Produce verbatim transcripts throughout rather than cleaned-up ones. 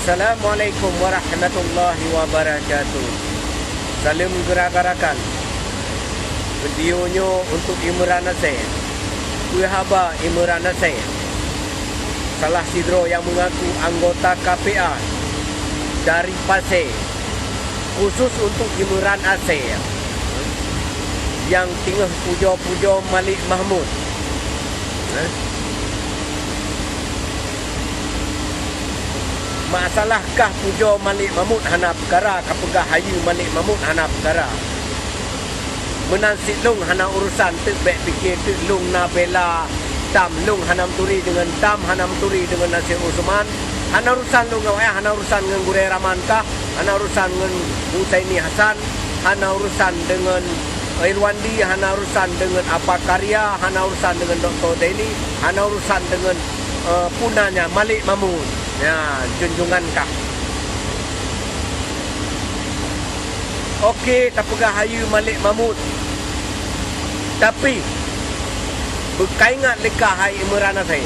Assalamualaikum warahmatullahi wabarakatuh. Saleuem geura-geurakan. Video nyoe untuk Imran Asée. Peue haba Imran Asée? Salah sidroe nyang meungaku anggota K P A dari Pasé, khusus untuk Imran Asée nyang teungoh pujoe-pujoe Malik Mahmud. Masalah kah pujoe Malik Mahmud hana peukara, ka peugah hayeue Malik Mahmud hana peukara. Meunan cit lôn hana urusan, teuk bék pike teuk lôn na bela dam, lôn hana meuturi deungon dam, hana meuturi deungon Nasir Usman. Hana urusan lôn ngon awak nyan, hana urusan ngon Gurée Rahman kah, hana urusan ngon Husaini Hasan, hana urusan deungon Irwandi, hana urusan deungon Apa Karya, hana urusan deungon Doktor Zaini, hana urusan deungon, eh, peue nan nyan, Malik Mahmud. Nyan, junjungan kah. Oke, tapeugah hayeue Malik Mahmud. Tapi, beukaingat lé kah hai Imran Asée.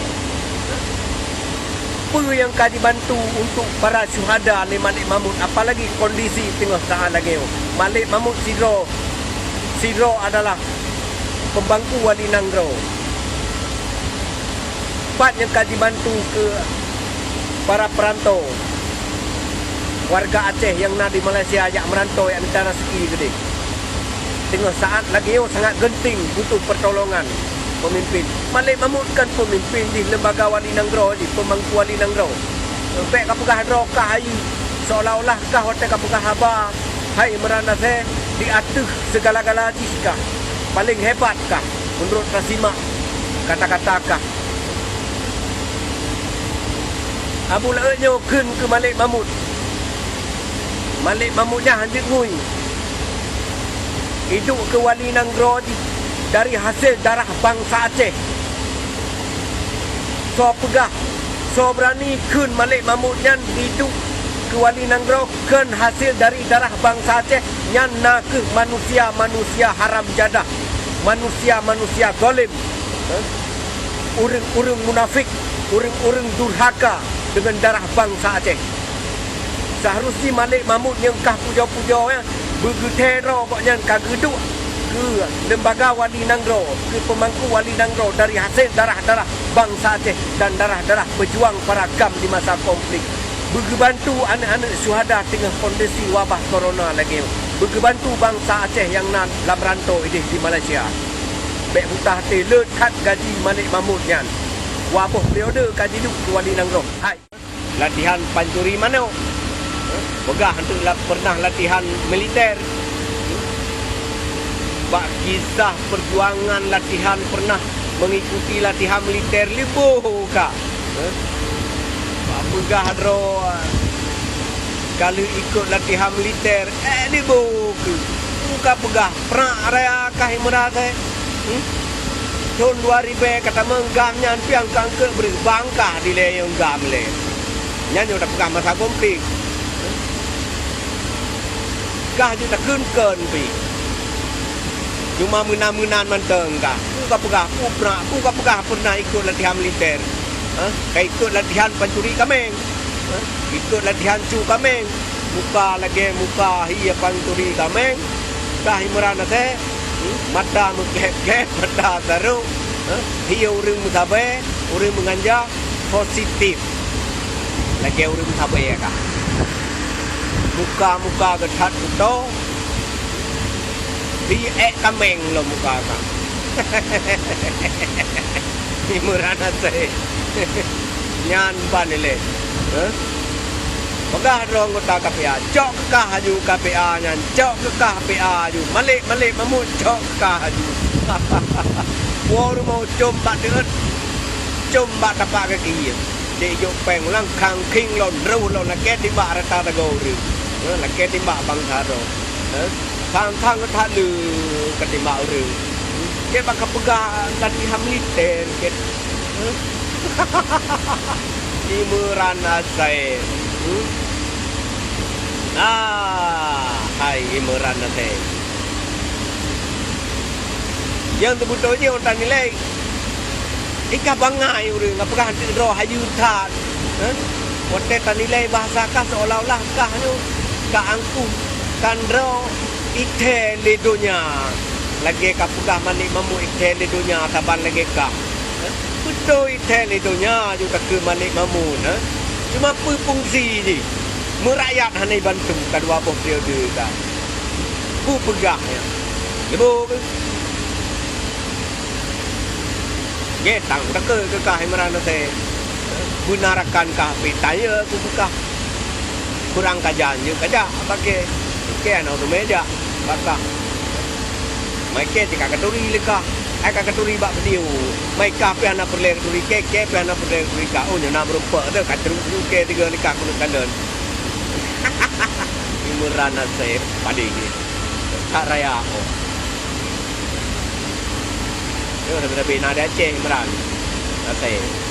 Peue nyang ka jibantu untuk para syuhada lé Malik Mahmud, apalagi kondisi teungoh saát lagée nyoe. Malik Mahmud sidroe, sidroe adalah peubangku wali nanggroe. Pat nyang ka jibantu keu para peurantô wareuga Aceh nyang na di Malaysia jak meurantô jak mita raseuki keudeh. Teungoh saát lagée nyoe sangat geunteng butuh peutolongan peumimpén. Malik Mahmud kon peumimpén jih, lembaga wali nanggroe jih, peumangku wali nanggroe. Bék kapeugah droe kah hayeue, seolah-olah kah watée kapeugah haba hai Imran Asée di ateueh sigala-gala jih kah, paleng hebat kah, meunurot tasimak kata-kata kah. Abu Laôt nyoe kheun keu Malik Mahmud. Malik Mahmud nyan hanjeuet ngui. Iduek keu wali nanggroe jih dari hasé darah bansa Aceh. Soe peugah, soe beurani kheun Malik Mahmud nyan iduek keu wali nanggroe kon hasé dari darah bansa Aceh, nyan na kheueh manusia-manusia haram jadah, manusia-manusia zalém. Ureuëng-ureuëng munafék, ureuëng-ureuëng durhaka deungon darah bansa Aceh. Seuharus jih Malik Mahmud nyang kah pujoe-pujoe nyan beugeutée droe gobnyan ka geuduek keu lembaga wali nanggroe, keu peumangku wali nanggroe dari hasé darah-darah bansa Aceh dan darah-darah peujuang para GAM di masa konflik. Beugeubantu aneuëk-aneuëk syuhada teungoh kondisi wabah corona lagée nyoe. Beugeubantu bansa Aceh nyang na lam rantô ideh di Malaysia. Bék buta até, le that gaji Malik Mahmud nyan. Dua boh periode ka jiduek keu wali nanggroe. Hai. Latihan pancuri manok. Peugah hana pernah latihan militer. Bak kisah perjuangan latihan pernah mengikuti latihan militer, liboh ka. Bak peugah droe ka lheueh ikot latihan militer, eh, liboh keu. Buka peugah prak raya kah Imran Asée. Hmm? Thon dua ribée ka tamong GAM nyan piang ka angkot breueh bangkah dilée nyang GAM lé. Nyan nyang tapeugah masa konflik. Kah jeuet takheun kon pih. Cuma meunan-meunan mantong kah. Peue ka peugah, peue prak, peue ka peugah pernah ikot latihan militer. Ha? Ka ikot latihan pancuri kaméng. Ha? Ikot latihan su kaméng. Muka lagée muka hi pancuri kaméng. Kah Imran Asée, hmm? Mata meugéb-géb, mata tarok. Ha? Hi ureuëng meusabe, ureuëng meuganja, positif. Lagée ureuëng meusabe kah. Muka-muka geuthat kuto, hi ék kaméng lom muka kah. Imran Asée. Nyan ban ilée. Heh? Peugah droe anggota K P A, cok keu kah aju K P A nyan, cok keu kah P A aju. Malik, Malik Mahmud, cok keu kah aju. Woe rumoh com bak deuet, com bak tapak gaki. Cek jok péng ulang khang khieng lom, reuh lom lakée timbak rata tagoe ureuëng. Heh, lakée timbak bansa droe. Heh? Khang-khang that le ka timbak ureuëng. Keu bak ka peugah latihan militer, keu. Imran Asée. Hmm? Ah, hai Imran Asée. Nyang teubeutôi jih ôn tanilai. Ika bangai ureuëng, apakah droe hayeue that? Hah? Watée tanilai bahasa kah, seolah-olah kah nyoe ka angkuh, ka droe, ithée lé donya. Lagée ka peugah Malik Mahmud, ithée lé donya saban lagée kah. Beutôi ithée lé donya ju takheun Malik Mahmud, eh? Cuma peue fungsi jih? Meurakyat hana jibantu ka dua boh periode ka. Peue peugah nyan? Leubeh keu? Gét tang takheun keu kah Imran Nasir. Beunarakan kah pih tanyong keu kah. Kurang kajan jeuet kajak bak kée. Kée hana teumé jak bak kah. Mai kée cit ka katuri lé kah. Ai ka katuri bak video. Mai kah pih hana peureulée katuri kée, kée pih hana peureulée katuri kah. Oh, nyoe na meurumpok teuh ka ceuruk ju kée tiga lé kah keuneuk kalon. Imran Nasir padé jih. That raya oh. Nyoe leubeh-leubeh na di Aceh Imran Nasir.